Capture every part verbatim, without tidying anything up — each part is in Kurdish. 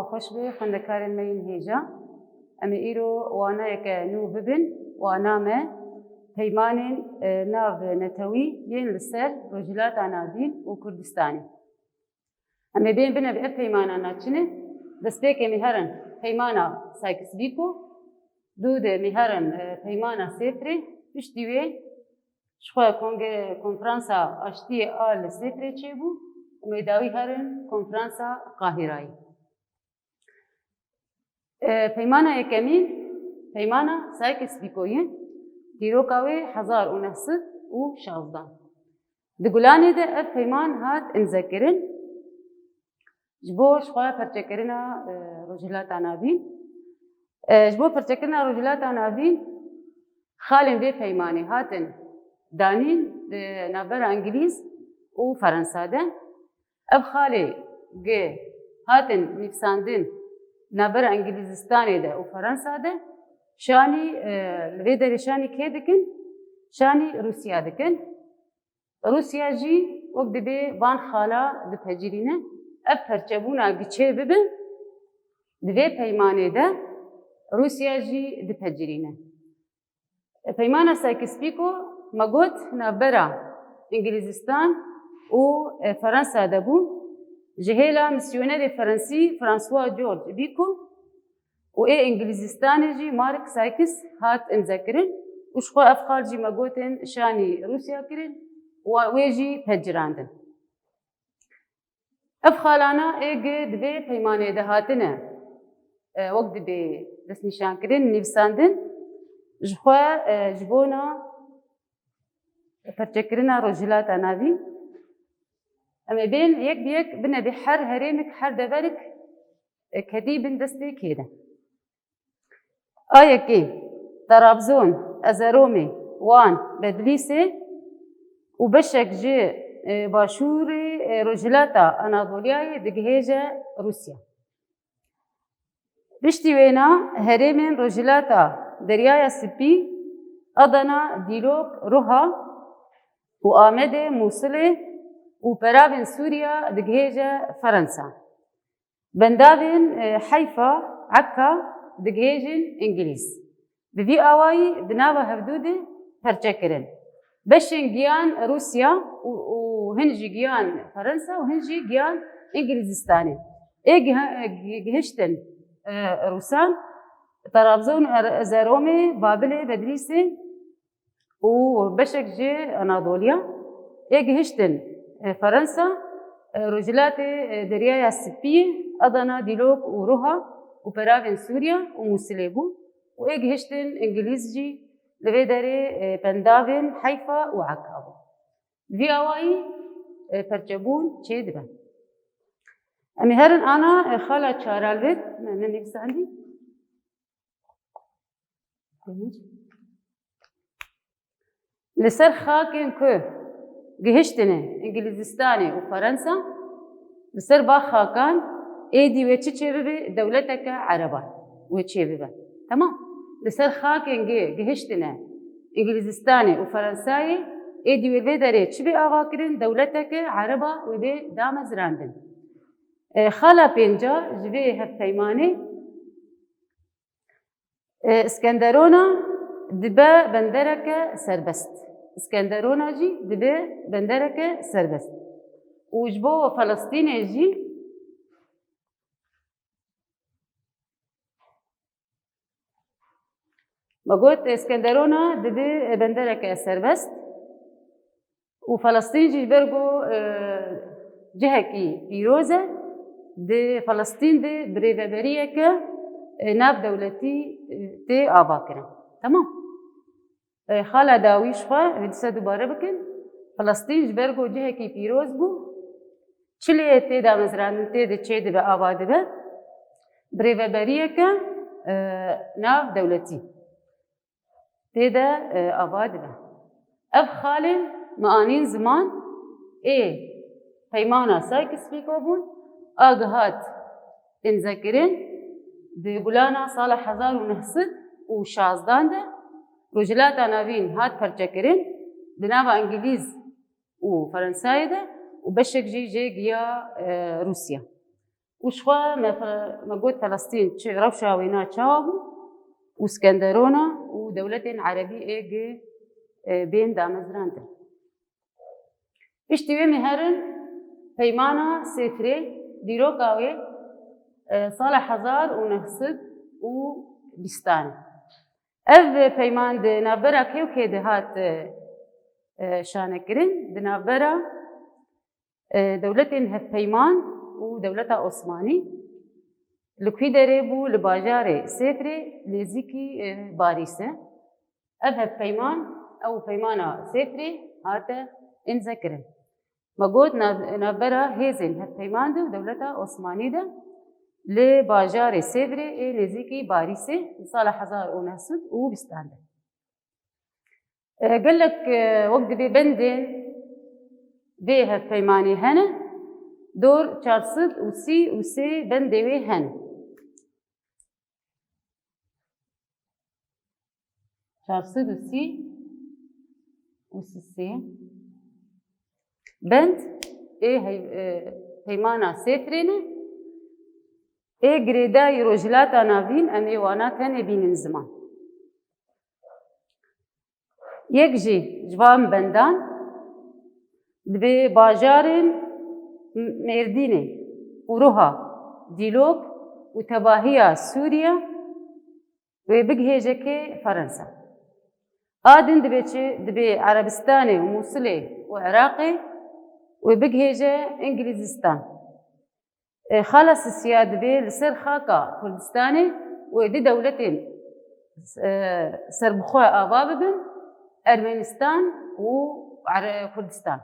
Xweş be xwendekarên me yên hêja. Em ê îro wanayeke nû bibin, wana me peymanên, e, nav netewî yên li ser Rojhilata Navîn û Kurdistanê. Em ê bên bine bi ev peymana naçine, destpêkê em ê herin peymana Sykes-Picot, dû de em ê herin, e, peymana Sêfrê, piştî wê jixwe konge-, konferansa aştiyê a li Sêfrê çêbû û em ê dawî herin konferansa Qahîrayê. E, peymana yekemîn, peymana Sykes-Picot'ê, dîroka wê hezar û neh sed û şazdehan. Di Gulanê de ev peyman hat îmzekirin ji bo jixwe perçekirina, e, Rojhilata Navîn. E, ji bo perçekirina Rojhilata Navîn, xalên vê peymanê hatin danîn di navbera Îngilîz û Ferensa de. Ev xalê gi hatin nivîsandin navbera Îngilîzistanê de û Ferensa de, şanî, e, li vê derê şanî kê dikin? Şanî Rûsya dikin. Rûsya jî wek dibê van xala dipecirîne. Ev perçebûna gi çê bibe, di vê peymanê de Rûsya jî dipecirîne. Peymana Sykes-Picot, me got, navbera Îngilîzistan û, e, Ferensa de bû. Ji hêla misyonerê Ferensî François George Picot û ê Îngilîzistanê jî Mark Sykes hat îmzekirin û jixwe ev xal jî me gotin şanî Rûsya kirin û wê jî pecirandin. Ev xalana ê gi di vê peymanê de hatine, e, wek dibê destnîşankirin, nivîsandin, jixwe, e, ji bona perçekirina Rojhilata Navîn. Em ê bên yek bi yek bine bi her herêmek, her deverik, e, kedî bin destê kê de. A yekê, Trabzon, Erzeromê, Wan, Bedlîsê û beşek ji, e, başûrê, e, Rojhilata Anadoliyayê digihêje Rûsya. Piştî wêna herêmên Rojhilata Deryaya Spî, Adana, Dîlok, Ruha û Amedê, Mûsilê û peravên Sûriya digihêje Ferensa. Bendavên, e, Heyfa, Eka digihêjin Îngilîz. Bi vî awayî di nava hevdû de perçe kirin. Beşên giyan Rûsya û, û hin jî giyan Ferensa û hin jî giyan Îngilîzistanê. Ê giha-, gi-, gihiştin, e, Rûsan, Trabzon, Er-, Erzeromê, Babilê, Bedlîsê, û beşek ji Anadoliya ê gihiştin, e, Ferensa, e, Rojhilatê, e, Deryaya Spî, Adana, Dîlok û Ruha û peravên Sûriya û Mûsilê bû û ê gihiştin Îngilîz jî li vê derê, e, bendavên Heyfa û Eka bû. Vî awayî, e, perçebûn çêdibe. Em ê herin ana, e, xala Çaralvêt, me nenivîsandî. Li ser xakên ku gihiştine Îngilîzistanê û Ferensa, li ser va xakan êdî wê çi çêbibe? Dewleteke Ereba wê çêbibe. Temam. Li ser xakên gi-, gihiştine Îngilîzistanê û Ferensayê êdî wê vê derê çi bê ava kirin? Dewleteke Ereba wê bê damezrandin. E, xala pênca ji vê hevpeymanê, e, Iskenderona dibe bendereke serbest. Iskenderona jî dibe bendereke serbest. Û ji bo Felistînê jî, me got, Iskenderona dibe bendereke serbest. Û Felistîn jî ji ber ku, e, cihekî pîroz e, di Felistîn de birêveberiyeke, e, navdewletî, e, tê avakirin. Temam. E, xala dawî ji xwe, em ê dîsa dubare bikin. Felistîn ji ber ku cihekî pîroz bû, çi lê tê damezrandin, tê de çêdibe, ava dibe? Birêveberiyeke, e, navdewletî. Tê de, e, ava dibe. Ev xalên me anîn ziman ê peymana Sykes-Picot bûn, a gihat îmzekirin di Gulana sala hezar û neh sed û şazdehan de Rojhilata Navîn hat perçekirin, di nava Îngilîz û Ferensayê de û beşek jî jê giya, e, Rûsya. Û jixwe me, me got Felestîn çi rewşa wêna çawa bû û Skenderona û dewletên erebî ê gi, e, bên damezrandin. Piştî wê me herin peymana Sêfrê, dîroka wê, e, sala hezar û neh sed û bîstan e. Ev peyman di navbera kê û kê de hat, e, e, şanekirin? Di navbera, e, dewletên hevpeyman û dewleta Osmanî. Li kwî derê bû? Li bajarê Sêfrê, nêzîkî, e, Barîsê. Ev hevpeyman, ew peymana Sêfrê hate îmzekirin. Me got nav-, navbera hêzên hevpeyman de û dewleta Osmanî de li bajarê Sêvrê ê nêzîkî Barîsê li sala hezar û neh sed û bîstan de. E, gelek, e, wek dibê bendên vê hevpeymanê hene, dor çar sed û sî û sê bendê wê hene. Çar sed û sî û sê bend ê hey-, e, peymana Sêfrê ne, ê girêdayî Rojhilata Navîn, em ê wana tenê bînin ziman. Yek jî ji van bendan dibê bajarên Mêrdînê û Ruha, Dîlok û tevahiya Sûriye wê bigihêje kê? Ferensa. A din dibê çi? Dibê Erebistanê û Mûsilê û Iraqê wê bigihêje Îngilîzistan. E, xala sisiya dibê li ser xaka Kurdistanê wê di dewletên, e, serbixwe ava bibin, Ermenistan û Ere-, Kurdistan.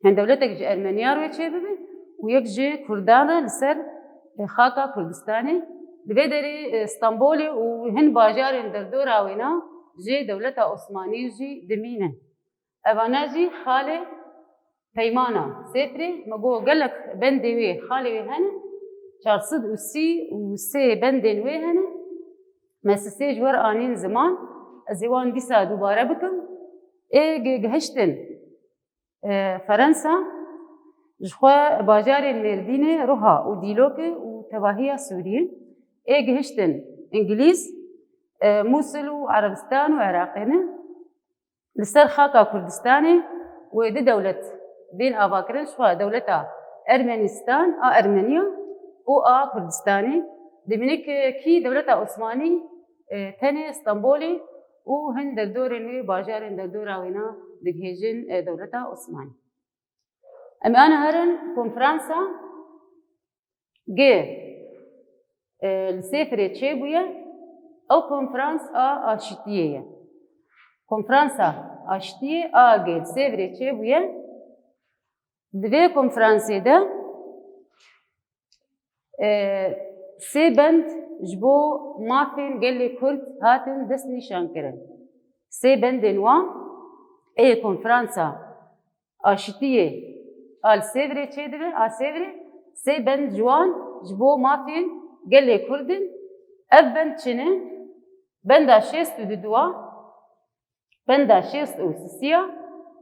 Hin dewletek ji Ermeniyar wê çêbibe û yek ji Kurdan re li ser, e, xaka Kurdistanê. Li vê derê, e, Stenbolê û hin bajarên derdora wêna ji dewleta Osmanî jî dimînin. Evana jî xalê peymana Sêfrê, me got gelek bendê wê, xalê wê hene, çar sed û sî û sê bendên wê hene. Me sisê ji wer anîn ziman, ez ê wan dîsa dubare bikim. Ê gi-, gihiştin, e, Ferensa, jixwe bajarên Mêrdînê, Ruha û Dîlokê û tevahiya Sûriyê, ê gihiştin Îngilîz, e, Mûsil û Erebistan û Iraqê ne. Li ser xaka Kurdistanê wê di dewlet bên avakirin, jixwe dewleta Ermenistan a Ermeniya û a Kurdistanê. Dimîne ke kî dewleta Osmanî, e, tenê Stenbolê û hin derdorên wê, bajarên derdora wêna digihêjin, e, dewleta Osmanî. Em ê ana herin konferansa G, e, li Sêfirê çêbûye, ew konferans a aşitiyê ye. Konferansa aşitiyê a G li Sêfirê çêbûye. Di vê konferansê de, e, sê bend ji bo mafên gelê Kurd hatin destnîşankirin. Sê bendên wan ê konferansa aşitiyê a li Sêvrê çêdibe, a Sêvrê, sê bend ji wan ji bo mafên gelê Kurd in. Ev bend çi ne? Benda şêst û duduwa, benda şêst û sisiya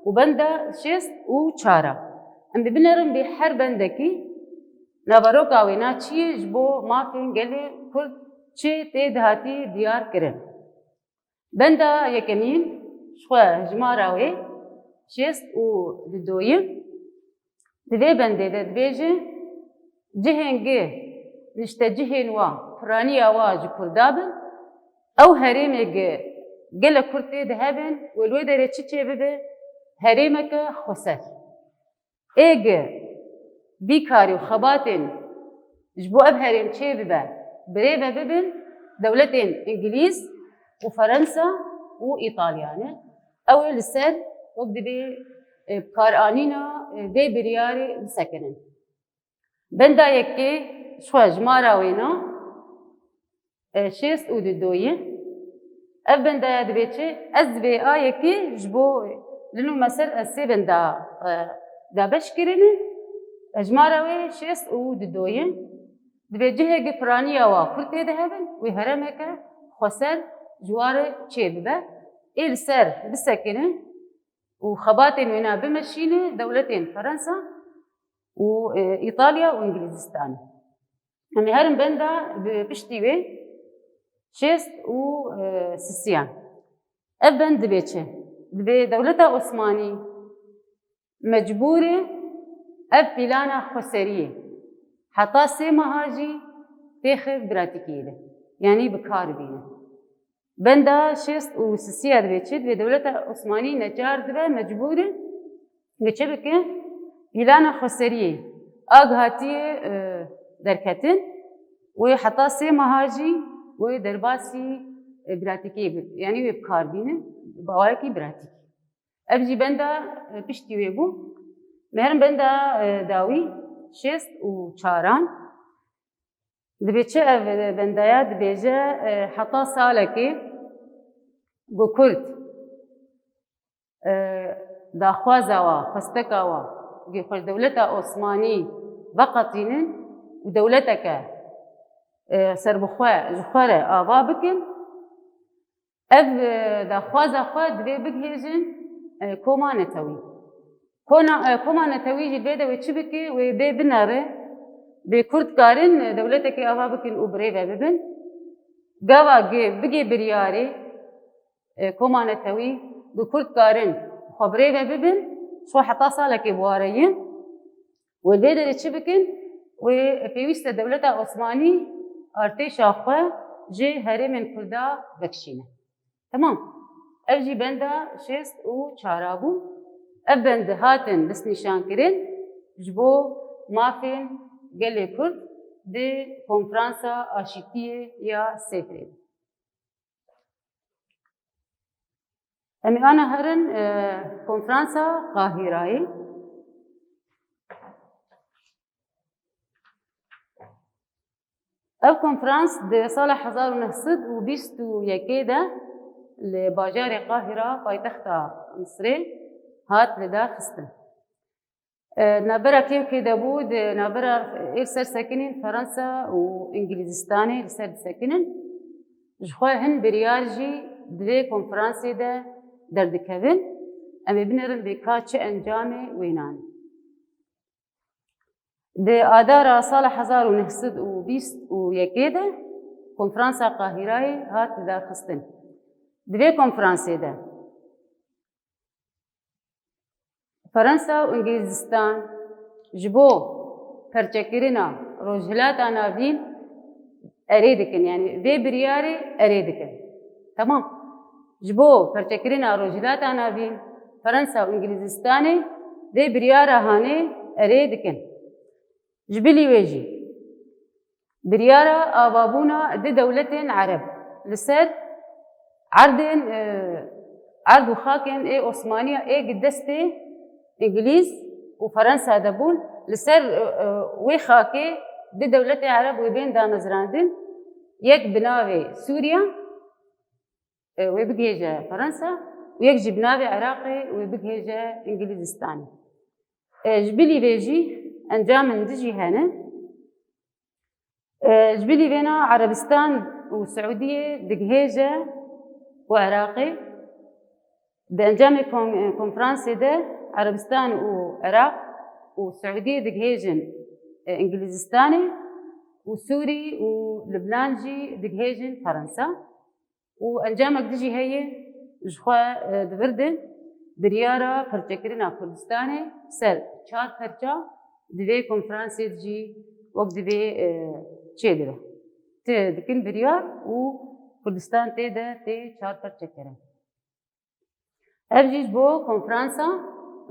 û benda şêst û çara. Em dê binerin bê her bendekî naveroka wêna çi ye, ji bo mafên gelê Kurd çi tê dihatî diyar kirin. Benda yekemîn, jixwe hejmara wê şêst û dudoyî. Di vê bendê de dibêje, cihên gi niştecihên wa, piraniya wa ji Kurda bin, ew herêmê gi gelek Kurd tê de hebin, wê li wê derê çi çêbibe? Herêmeke xweser. Ê gi vî karî û xebatên ji bo ev herêm çêbibe, birêve bibin dewletên Îngilîz û Ferensa û Îtalya ne. Ew ê li ser wek dibê, e, bikaranîna, e, vê biryarê bisekinin. Benda yekê, jixwe hejmara wêna, e, şêst û dudoyî. Ev bendaya dibê çi? Ez dibê a yekê ji bo, li nû me ser ez sê benda, e, dabeş kirine. Hejmara wê şêst û dudoyî. Dibê cihê gi piraniya wa Kurd tê de hebin, wê herêmeke xweser ji wa re çêbibe. Ê li ser bisekine û xebatên wêna bimeşîne dewletên Ferensa û, e, Îtalya û Îngilîzistan. Em ê herin benda bi piştî wê şêst û sisiyan. Ev bend dibê çi? Dibê dewleta Osmanî mecbûr e ev plana xweseriyê heta sê meha jî têxe pratîkê de, yanî bi kar bîne. Benda şêst û sisiya dibê çi? Dibê dewleta Osmanî neçar dibe, mecbûr e, dê çi bike? Plana xweseriyê a gihatiyê, e, derketin, wê heta sê meha jî wê derbasî, e, pratîkê bi, yanî wê bi kar bîne, bi awayekî pratîkî. Ev jî benda, e, piştî wê bû. Me herin benda, e, dawî şêst û çaran. Dibê çi ev bendaya dibêje, e, heta salekê ku Kurd, e, daxwaza wa, xwesteka wa, ku xwe dewleta Osmanî veqetînin û dewleteke, e, serbixwe ji xwe re ava bikin, ev, e, daxwaza xwe divê bigihêjin, e, koma netewî. Kona, e, koma netewî jî divê de wê çi bike? Wê bê binere, bê Kurd karin, e, dewletekê ava bikin û birêve bibin. Gava gê-, bigê biryarê, e, koma netewî, bi Kurd karin xwe birêve bibin, ji xwe heta salekê biwareyin. Wê vê derê çi bikin? Wê pêwîst e dewleta Osmanî artêşa xwe ji herêmên Kurda vekişîne. Temam. Ev jî benda şêst û çara bû. Ev bend hatin destnîşankirin ji bo mafên gelê Kurd di Konferansa Aşîtiyê ya Sêfrê de. Em ê ana herin, e, Konferansa Qahîrayê. Ev konferans di sala hezar û neh sed û bîst û yekê de li bajarê Qahîra, paytexta Misirê, hat lidarxistin. E, navbera kê û kê de bû, di navbera ê li ser sekinên Fransa û Îngilîzistanê li ser disekinin. Ji xwe hin biryar jî di vê konferansê de derdikevin. Em ê binêrin bê ka çi encamê wê nane. Di adara sala hezar û neh sed û bîst û yekê de Konferansa Qahîrayê hat lidarxistin. Di vê konferansê de Fransa û Îngilîzistan ji bo perçekirina Rojhilata Navîn erê dikin, yanî vê biryarê erê dikin. Temam. Ji bo perçekirina Rojhilata Navîn, Fransa û Îngilîzistanê vê biryara hanê erê dikin. Ji bilî wê jî, biryara avabûna di dewletên Ereb li ser erdên, e, erd û xakên ê Osmaniya ê gi destê Îngilîz û Fransa de bûn, li ser, e, e, wê xakê di dewletê Ereb wê bên damezrandin, yek bi navê Sûriya, e, wê bigihêje Fransa û yek jî bi navê Iraqê wê bigihêje Îngilîzistanê. E, ji bilî vê jî encamên din jî hene. E, ji bilî vêna Erebistan û Siûdiyê digihêje û Iraqê. Di encamê kon-, konferansê de Erebistan û Iraq û Siûdiyê digihêjin, e, Îngilîzistanê û Sûrî û Libnan jî digihêjin Fransa. Û encamek din jî heye, ji xwe, e, di vir de biryara perçekirina Kurdistanê ser çar perça di vê konferansê de jî wek divê, e, çêdibe. Tê dikin biryar û Kurdistan tê de tê çar perçekirin. Ev jî ji bo konferansa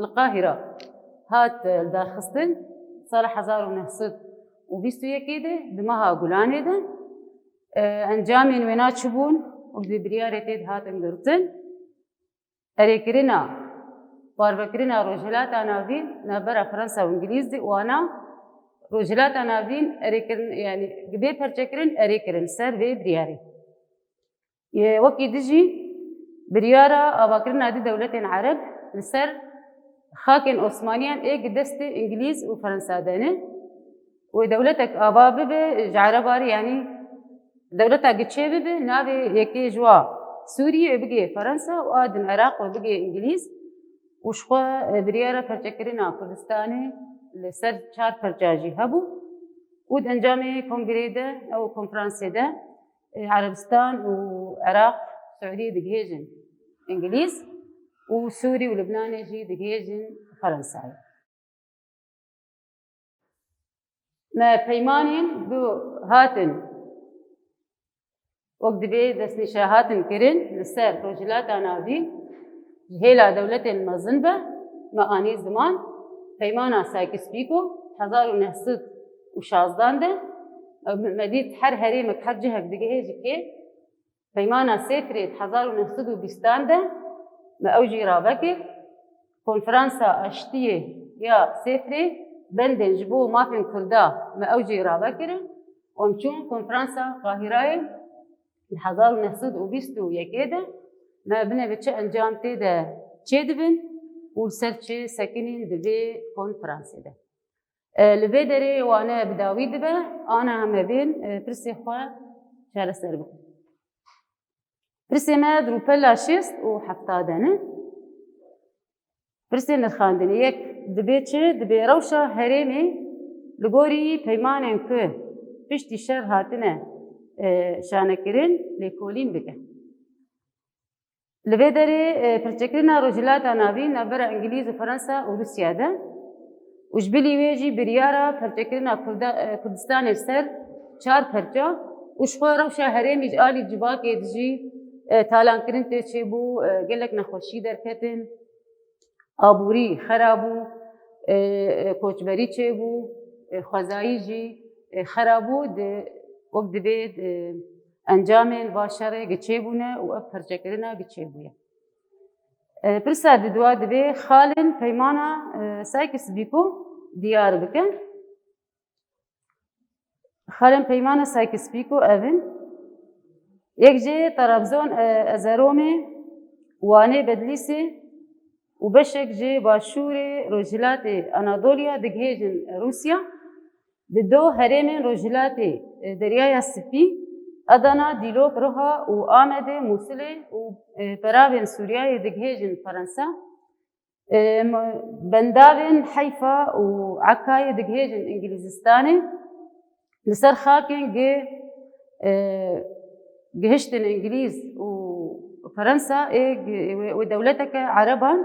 li Qahîra hat, e, lidarxistin sala hezar û neh sed û bîst û yekê de, di meha Gulanê de. E, encamên wêna çi bûn? Û bi biryarê tê de hatin girtin. Erêkirina, parvekirina Rojhilata Navîn navbera Fransa û Îngilîz de, wana Rojhilata Navîn erêkirin, yanî bê perçekirin erêkirin ser vê biryarê. Yê wekî din jî biryara avakirina di dewletên Ereb li ser xakên Osmaniyan ê gi destê Îngilîz û Fransa de ne. Wê dewletek ava bibe ji Ereba re, yanî dewleta gi çê bibe, navê yekê ji wa Sûriyê wê bigê Fransa û a din Iraq wê bigê Îngilîz û ji xwe, e, biryara perçekirina Kurdistanê li ser çar perça jî hebû. Û di encamê kongreyê de, ew konferansê de, e, Erebistan û Iraq, Siûdiyê digihêjin Îngilîz û Sûrî û Libnanê jî digihêjin Ferensayê. Me peymanên ku hatin, wek divê destnîşa hatin kirin li ser Rojhilata Navî, ji hêla dewletên mezin be, me anî ziman, peymana Sykes-Picot hezar û neh sed û şazdan de, me, me dît her herêmek, her cihek digihê ji kê. Peymana Sêfrê di hezar û neh sed û bîstan de me ew jî ravekir. Konferansa Aştiyê ya Sêfrê bendên ji bo mafên Kurda me ew jî ravekirin. Em çûn Konferansa Qahirayê di hezar û neh sed û bîst û yekê de me binê bi çi encam tê de çêdibin û li ser çi sekinîn di vê konferansê de. E, li vê derê wane bi dawî dibe, ana em ê bên, e, pirsê xwe çareser bikin. Pirsê me di rûpela şêst û hefta de ne. Pirsê nirxandinê yek, dibê çi? Dibê rewşa herêmê li gorî peymanên ku piştî şer hatine, e, şanekirin lêkolîn bike. Li vê derê, e, perçekirina Rojhilata Navî navbera Îngilîz û Fransa û Rûsya de û ji bilî wê jî biryara perçekirina Kurda-, e, Kurdistanê ser çar perça û ji xwe rewşa herêmî ji alî civakê dijî, e, talankirin tê çêbû, e, gelek nexweşî derketin, aborî xera bû, e, e, koçberî çêbû, e, xwezayî jî, e, xera bû, di, wek divê, e, encamên va şerê gi çêbûne û ev perçekirina gi çêbûye. E, pirsa di dua divê xalên peymana, e, Sykes-Picot diyar bikin. Xalên peymana Sykes-Picot ev in. Yek ji Trabzon, e, Erzeromê, Wanê, Bedlîsê û beşek ji başûrê rojhilatê Anadoliya digihêjin Rûsya. Di do herêmên rojhilatê, e, Deryaya Spî, Adana, Dîlok, Riha û Amedê, Mûsilê û, e, peravên Sûriyayê digihêjin Fransa. E, m-, bendavên Heyfa û Ekayê digihêjin Îngilîzistanê. Li ser xakên gi, e, gihiştin Îngilîz û Fransa, ê gi-, wê, wê dewleteke Ereban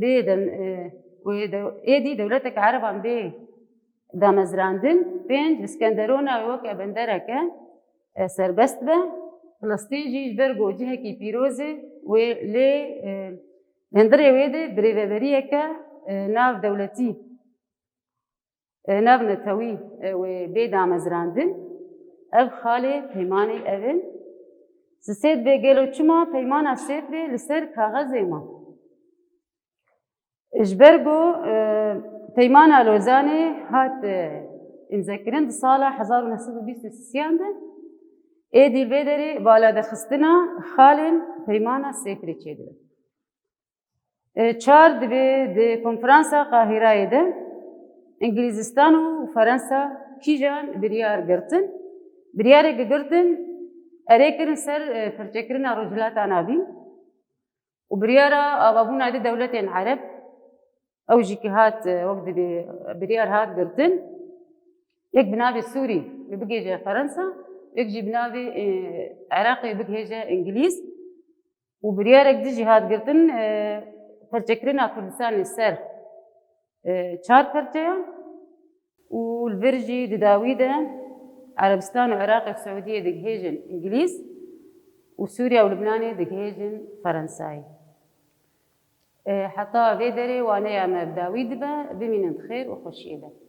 bê dem-, e, wê de-, êdî dewleteke Ereban bê damezrandin. Pênc, Îskenderona wê weke bendereke, e, serbest be. Filistîn jî ji ber ku cihekî pîroz e, wê lê, e, li hundirê wê de birêveberiyeke, e, nav dewletî, e, nav netewî, e, wê bê damezrandin. Ev xalê peymanê ev in. Sisêd bê gelo çima peymana Sêfrê li ser kaxezê ma? Ji ber ku, e, Peymana Lozanê hat, e, îmzekirin di sala hezar û neh sed û bîst û sisiyan de, êdî li vê derê baladexistina xalên Peymana Sêfrê çêdibe. E, çar, dibê di Konferansa Qahîrayê de Îngilîzistan û Ferensa kîjan biryar girtin? Biryarê girtin erê kirin ser, e, perçekirina Rojhilata Navîn. Û biryara avabûna di dewletên Ereb, ew jî ki hat, e, wek dibê biryar hat girtin, yek bi navê Sûrî wê bigihêje Ferensa, yek jî bi navê, e, Iraqê bigihêje Îngilîz. Û biryarek din jî hat girtin, e, perçekirina Kurdistanê ser, e, çar perçeyan. Û li vir jî di dawî de Erebistan û Iraqê û Siûdiyê digihêjin Îngilîz û Sûriya û Libnanê digihêjin Ferensayê. E, heta vê derê waneya me bi dawî dibe, bimînin di xêr û xweşiyê de.